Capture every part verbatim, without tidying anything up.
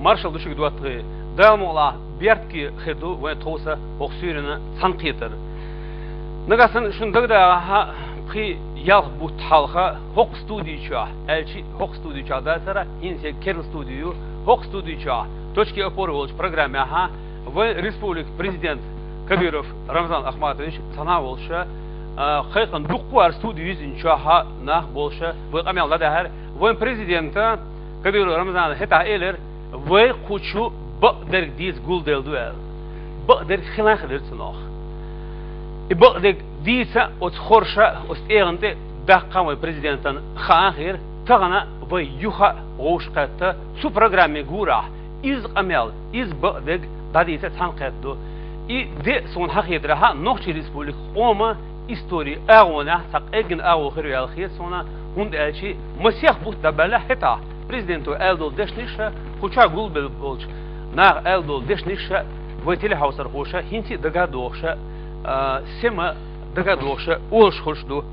Маршал ду шуьга, доттагӀий. Дала мукъалахь, беркате хир ду вайн тховса хӀокху суьйранна цхьаьнакхетар. Нагахь санна шуна дагадогӀу, пхи-ялх бутт хьалха хӀокху студи чохь, аьлча хӀокху студи чохь дацара, хӀинца керла студи ю, хӀокху студи чохь «Точки опоры» волчу программехь вайн республикан президент Кадыров Рамзан Ахматович цхьаьна волуш, а, кхайкхина дуккха а студи юьззина чохь нах болуш, вай къамел дӀадаьхьира. Вайн президента Кадыров Рамзана хӀетахь элира: «Вай кху чу бакъдерг дийца гулделла ду», — аьлла. Бакъдерг хилла а хилира цунах. И бакъдерг дийца оцу хорша, оцу тӀегӀан тӀе даккха вайн президентана хаа а хир, тахана вай юха а вовшахкхетта цу программе гурахь иза къамел, иза бакъдерг дӀадийца цхьаьнакхетта ду. И де а суна хьан хетарехь, Нохчийн Республикан къоман историн агӀонехь цхьа къеггина агӀо хир ю аьлла хета суна, хӀунда аьлча масех бутт дӀабаьлла хӀетахь президенто аьлла долу дешнаш а, кху чохь гулбелла болчу наха аьлла долу дешнаш а вай телехьовсархоша хӀинца а дагадогӀуш, а, сема дагадогӀуш олуш хуьлуш ду.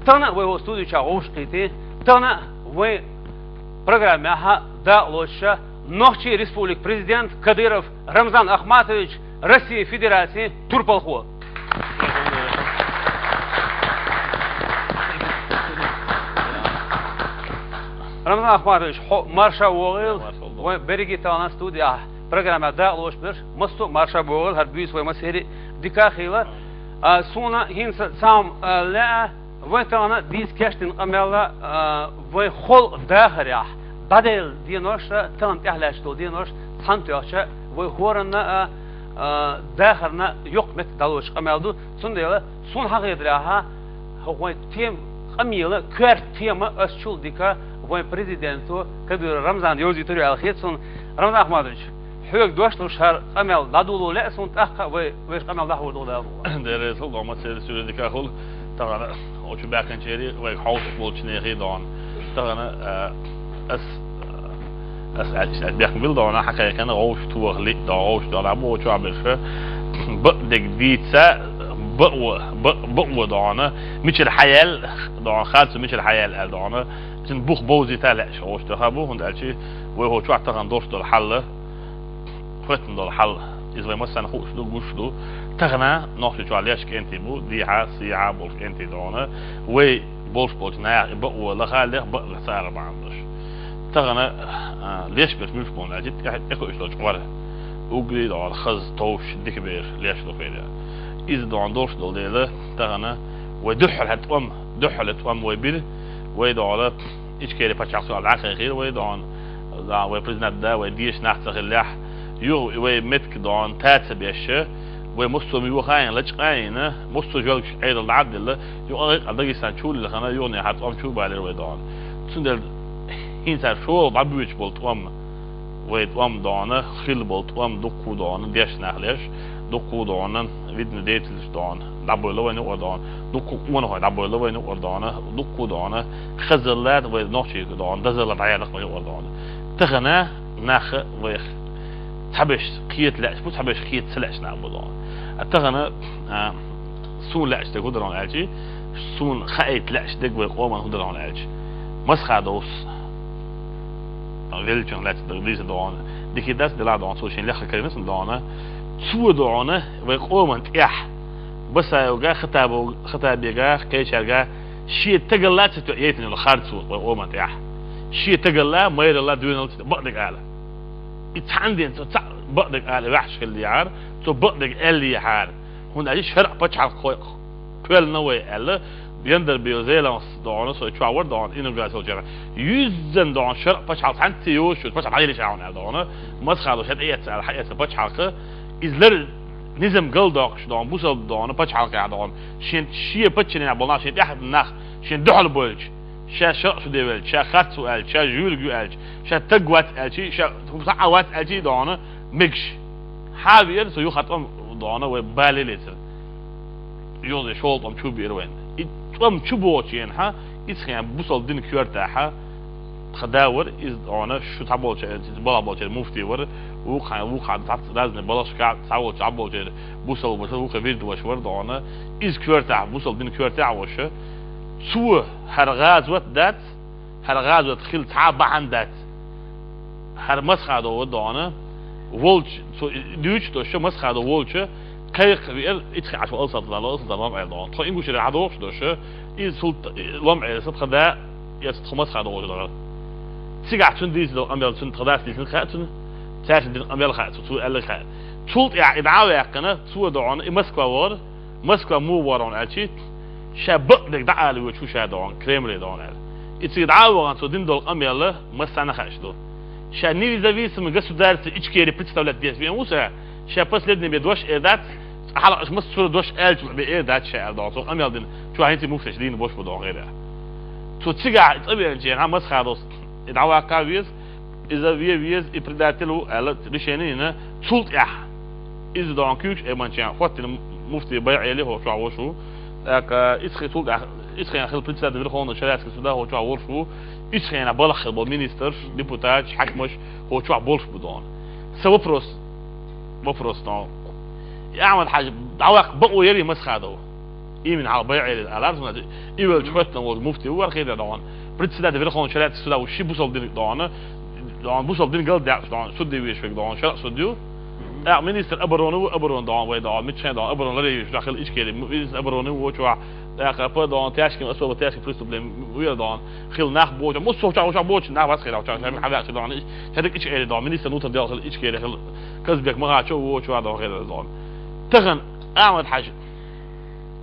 Тахана а вай хӀокху студи чохь вовшахкхетта, тахана а вайн программехь дакъалоцуш Нохчийн Республикан президент Кадыров Рамзан Ахматович, Россия Федерацин турпалхо. Рамзан Ахматович, хьо марша вогӀийла. Марша вогӀийла. Вайн берриге а тахана студехь программехь дакъалоцуш берш массо а марша богӀийла, хӀара буьйса вай массеран а дика а хуьлийла. А, суна хӀинца цхьа хӀума, а, лаьа, вай тахана дийца кечдина къамел, а, вайн халкъан дахарехь дӀаделла денош а, тахана тӀаьхьа лаьтташ долу денош а цхьаьна тоьхча, вай хӀоранна а, а, дахарна йоккха меттиг дӀалоцуш къамел ду. Цундела суна хьан хетарехь, хӀокху вайн тема, къамелан коьрта тема ас чул дика вайн президенто Кадыров Рамзана йовзийтур ю аьлла хета суна. Рамзан Ахматович, хьоьга дош луш, хӀара къамел дӀадоло лаьа суна, тӀаккха а вай, вайша къамел дӀахьур ду Дала мукъалахь. Дера реза хуьлда, ма церан суьйре дика а хуьлу. Тахана оцу баьхкинчерий, вайга хьовсуш болчу нехан а дона. Тахана, а, ас, а, ас, ас, ас бехк била дона, хьан кхайкхина вовшахтохале а дона, вовшах дона, бохучохь берш, бакъдерг дийца, бакъо, бакъ-, бакъо дона, мичара хьаяьлла дона, харцо мичара хьаяьлла аьлла дона, цуьнан бух бовзийта лаьаш вовшах тӀехь бу, хӀунда аьлча вай хӀокху чохь тахана долуш долу хьал, хоьттина долу хьал, иза вай массарна хууш ду, гуш ду. Тахана Нохчийчохь леш кӀентий бу, дехьа, сехьа болу кӀентий дона. Вай болуш болчу наха и бакъо лаха а леха, бакъ лаха цара бахьана долуш. Тахана, а, леш берш муьлш бу аьлча, тӀе-, тӀекхуьуш долчу къора. Уггаре а дона хаза, товш, дика берш леш ду хир. Иза дона долуш долу дела, тахана вай дуьххьара хӀара тӀом, дуьххьара тӀом вай бира, вай дона Ичкери пачхьалкх схьа дӀакхайкхийра вай дона, да, вай президент да, вай дезаш нах ца хиллехь, юха вай меттиг дона та ца беш, вай массо а йоха а йина, лачкъа а йина, массо а жоьлгаш Ӏедал дӀа а делла, юха гӀайкъа Дагестан чу лилхина, юханехьа тӀом чу балийра вай дона. Цундела хӀинца шолгӀа дӀабоьдуш болу тӀом, вай тӀом дона, хилла болу тӀом дуккха а дона, дешна нах леш, дуккха а дона, видно, деятельность дона, дӀабевлла вайна юкъара дона, дуккха а къонахой дӀабевлла вайна юкъара дона, дуккха а дона, хазалла вай нохчийн дона, дазалла дӀаяьлла вайна юкъара дона. Тахана нах вайх цхьаберш кхета лаьаш бу, цхьаберш кхета ца лаьаш нах бу дона. А тахана, а, суна лаьаш дерг хӀун дара хьуна аьлча, суна хаийта лаьаш дерг вай къоман хӀун дара хьуна аьлча, Масхадовс веллачух лаьцна дийца дона, дика дац, делахь дона, цо шен леххара карийна сан дона, цо дона вай къоман тӀехь Басаевга, Хатабов-, Хатабега, кхечаьрга шен тагалла ца тоьа яйтина йолу харцо вай къоман тӀехь. Шен тагалла, майралла, доьналла ца тоьа, бакъдерг ала. И цхьана ден цо цхьаъ бакъдерг ала ваьхьаш хиллехьара, цо бакъдерг аьллехьара. ХӀунда аьлча шарӀан пачхьалкх кхоьллина вай аьлла, Яндарбиев Зелимхас дона, со чохь вара дона, инаугураци йолчу хенахь. Юьззина дона шарӀан пачхьалкх цхьаьнцца йоцуш йолу пачхьалкх дӀаелира аьлла дона, Масхадовс хӀета эцна аьлла, хьаэцна пачхьалкх, иза лар низам галдоккхуш дона, бусалба дона, пачхьалкхехь дона, шен, шен паччаненехь болу нах, шен тӀаьхьа нах, шен дуьхьал бойлучу, ша шарӀ шу девелча, ша харц ву аьлча, ша жуьйриг ю аьлча, ша таг вац аьлча, ша схьа а вац аьлча дона, мегаш. Хьан веара со юха тӀом дона, вай бале лецира. Йоза шолгӀа тӀом чу биира вайна. И тӀом чу бохучу хенахь, иза хен бусалба динан коьртехь, тхан да вара, иза дона, шу цхьаболчу, иза балха болчеран муфти вара, вукху хьайн, вукху хьайн цхьацца разный балхашкахь цхьаволчу цхьаболчеран бусалба ваша, вукху вирд ваша вара дона, иза коьртехь, бусалба динан коьртехь а ваша. Цо хӀара гӀазот дац, хӀара гӀазот хила цхьа а бахьана дац. ХӀара Масхадов ва дона, волча, цо дуьйцуш долча Масхадов волча, кхайкха веар, ицхи Ӏаш Алсатла, Алсатла лом Ӏел дона. Тхо Ингушера хьадохуш долча, из султ лом Ӏел са тха да, я тхо Масхадов волча дагӀар. Цигахь цунна дийца долу къамел, цунна тха дас дийцина хаьа цунна, цаьршинна дина къамел хаьа цунна, цо аьлларг хаьа. Цул тӀаьхьа и дӀа а ваьккхина, цо дона, и Москва вара, Москва муха вара аьлча, ша бакъдерг дӀаала воьдуш ву ша дона, Кремле дона аьлла. И цига дӀа а вахана, цо дина долу къамел массарна хаьаш ду. Ша независимый государство Ичкери представлять деш веана ву ша, ша последний бен дош эр дац, хьалха аша массо а цуьра дош аьллачул бен эр дац ша аьлла дона. Цо къамел дина, чохь хӀинца муфтеш дийна бош бу дона гӀера. Цо цигахь цӀа веанчийн, хьан Масхадовс и дӀаваккха веза, иза ве веза, и предатель ву аьлла, решение йина, цул тӀаьхьа. Иза дона куьйгаш Ӏеманчийн, хӀоттина муфти БайгӀели хӀокху чохь волуш ву. ТӀаккха исхе цул тӀаьхьа, исхе хила председатель Верховного шариатского суда хӀокху чохь волуш ву. Исхе балхахь хила болу министрш, депутаташ, хьаькамаш хӀокху чохь болуш бу дона. Са вопрос, вопрос дона. И Ахьмад-Хьаьжа дӀаваккха бакъо яра и Масхадов? Именно хьалха БайгӀели алар, и велча хӀоттина волу муфти ву вара хетар дона. Председатель Верховного шариатского суда ву ши бусалба диниг дона. Дона бусалба дин галдаьккхаш дона, судья веш верг дона, шаръ судья ву. ТӀаккха министр обороны ву, оборона дона вай дона, мичхьа дона, оборона ларъеш веш хила Ичкери, министр обороны ву чохь. ТӀаккха по дона, тяжким, особо тяжким преступлениям вера дона. Хила нах боча, муссо чохь, чохь боча, нах вас хила, чохь, чохь, хьаваьхча дона, ша дика Ичкери дона, министр внутренних дел хила Ичкери хила, Казбек Махачев ву чохь дона хила дона. Тахана Ахьмад-Хьаьжа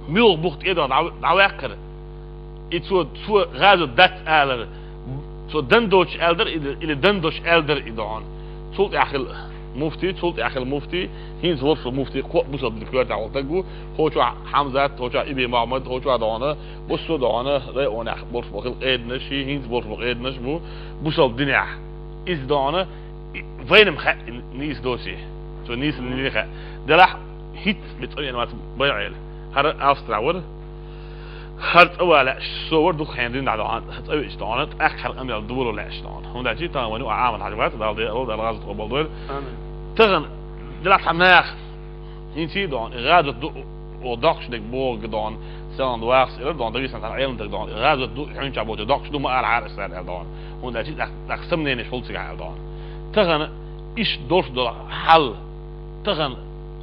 муьлха бух тӀе дона дӀа-, дӀаваьккхира. И цо, цо гӀазот дац алар, цо дан доцуш аьлла дара или, или дан доцуш аьлла дара и дона. Цул тӀаьхьа хила муфти, цул тӀаьхьа хила муфти, хӀинца волуш ву муфти, кхо бусалба дин коьртехь волу стаг ву, хӀокху чохь Хьамзат, хӀокху чохь Иби Мухьаммад, хӀокху чохь дона, массо а дона, районехь болуш бу хила къеданаш, хӀинца болуш бу къеданаш бу, бусалба динехь. Иза дона, и, вайна-м хаьа нийса доций. Цо нийса лелийна хаьа. Делахь хӀинца бен цӀа веана вац БайгӀели. ХӀара Австрехь вара. ХӀара цӀа ван лаьаш со вара дукха хьенан дина дӀа дона, цӀа веача дона, тӀаккха хӀара къамел доло лаьаш дона. ХӀунда аьлча тахана вайна юкъахь Ахьмад-Хьаьжа вац, Далла декъала, Далла гӀазот къобалдойла. Амин. Тахана, делахь цхьа наха, хӀинца дона, и гӀазот ду, о, доккхуш дерг боху дона, селан вахас ира дона, Дагестан цхьана Ӏеламстаг дона, и гӀазот ду, хьуьнчахь бохучо доккхуш ду, ма ала хьара аьлла дона. ХӀунда аьлча тӀаккха, тӀаккха сомненеш хуьлу цигахь аьлла дона. Тахана иштта долуш долу хьал, тахана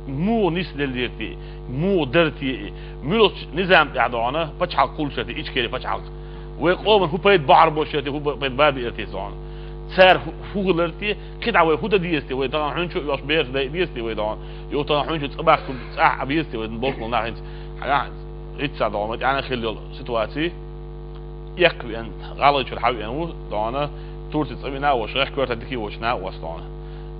муха нисделира те, муха дара те и, муьлхачу низам тӀехь дона, пачхьалкх кхуллуш яра те, Ичкери пачхьалкх. Вай къоман хӀун пайда бахьар болуш яра те, хӀун пайда бан беара те дона. Цара хӀу-, хӀун хилар те, кхидӀа вай хӀун дан деза те, вай тахана хьуьнчу а йолуш бераш дайа деза те вай дона. Йо тахана хьуьнчу цӀа баккхур цӀахь а беза те вай, болхло нах хӀинца. Хьан, хӀинца дона, вай тӀаьхьа хила йолу ситуаций. Эккха веана, гӀалгӀайчуьра хьан веана ву, дона, Турци цӀа вина а волуш, гӀехь коьрта дика а волуш, нах а вос дона.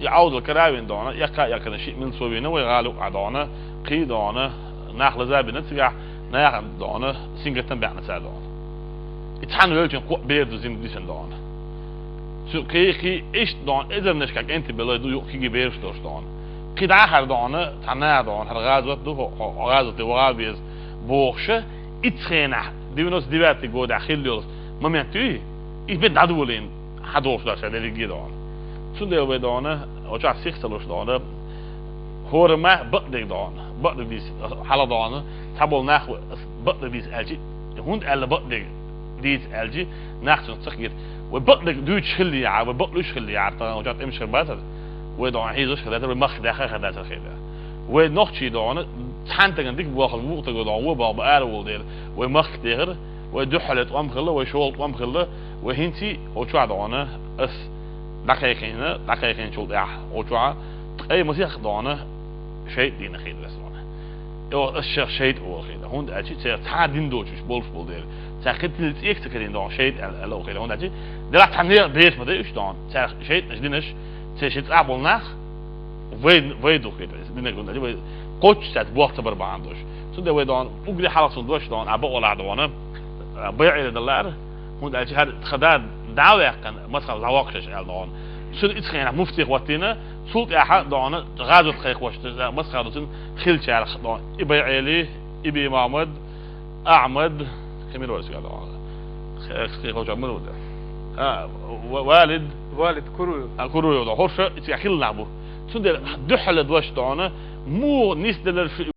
И Ӏовдал кара а вина дона, эккха а эккхина шиъ мила цо вина, вай гӀала юкъахь дона, кхин дона, нах лаза а бина цигахь, нахана дона, сингаттам баьхна цара дона. И цхьана велчун кхоъ бер ду зим дисина дона. Цу кхин, кхин иштта дона, эзарнашка кӀентий белла ду юкъ кегий бераш долуш дона. КхидӀа а хӀара дона, цхьа наха дона, хӀара гӀазот ду, хӀо, хӀо, хӀо гӀазоте ваха а веза, бохуша, ицу хенахь, девяносто девятый годехь хилла йолу момент юй, и бен дӀадолийна, хьан долуш дар ша дерриге а дона. Цундела вай дона, очахь сих ца луш дона, хӀора ма бакъдерг дона, бакъдерг дийца, хьала дона, цхьаболу нах ву, ас бакъдерг дийца аьлчи, хӀунда аьлла бакъдерг дийца аьлчи, нах цунах ца хета. Вай бакъдерг дуьйцуш хилла яхьа, вай бакълуьйш хилла яхьа, тахана очахь тӀемаш хир бацара, вай дона хьийзаш хир дацара, вай махка даьхна хир дацара хир. Вай нохчий дона, цхьана тагана дика бохург вукху таго дона, вон боху ара волу дела, вай махка дехира, вай дуьххьале тӀом хилла, вай шолгӀа тӀом хилла, вай хӀинций, очохь дона, ас дӀакхайкхийна, дӀакхайкхийначул тӀаьхьа, очохь, ткъе масех дона, шайтӀа дийна хир дацара дона. Йо, ас шех шайтӀа олу хир ду. ХӀунда аьлча церан цхьа дин доцуш болуш болу дела, цаьрга кхин тилла цӀе ца карийна дона, шайтӀа аьлла, аьлла олу хир ду. ХӀунда аьлча, делахь цхьа некъ беша ма дай уьш дона. Цаьрга шайтӀанаш динаш, церан ши цӀа болу нах, Вай, вай ду хета, динарг хӀунда аьлча, вай кхоччуш цаьрца болх ца бар бахьана долуш. Цундела вай дона, уггаре хьалха цунна дош дона, а бакъо лахь дона, а, байӀера далара, хӀунда аьлча хӀара тхан да дӀа а ваьккхина, Масхадов дӀавоккхуш аьлла дона. Цуьнан ицу хенахь муфти хӀоттийна, цул тӀаьхьа дона, гӀазот кхайкхош, Масхадов цуьнан хиллачарах дона, и байӀели, и Бимахьмад, Ахьмад, кхин мила вара цигахь дона? Кхин, кхин кхочур мила ву де? А, Ва-, Валид. Валид Куруев. А, Куруев дона. ХӀорш цигахь хилла нах бу. Цундела дуьххьал дош дона, муха нисделира шу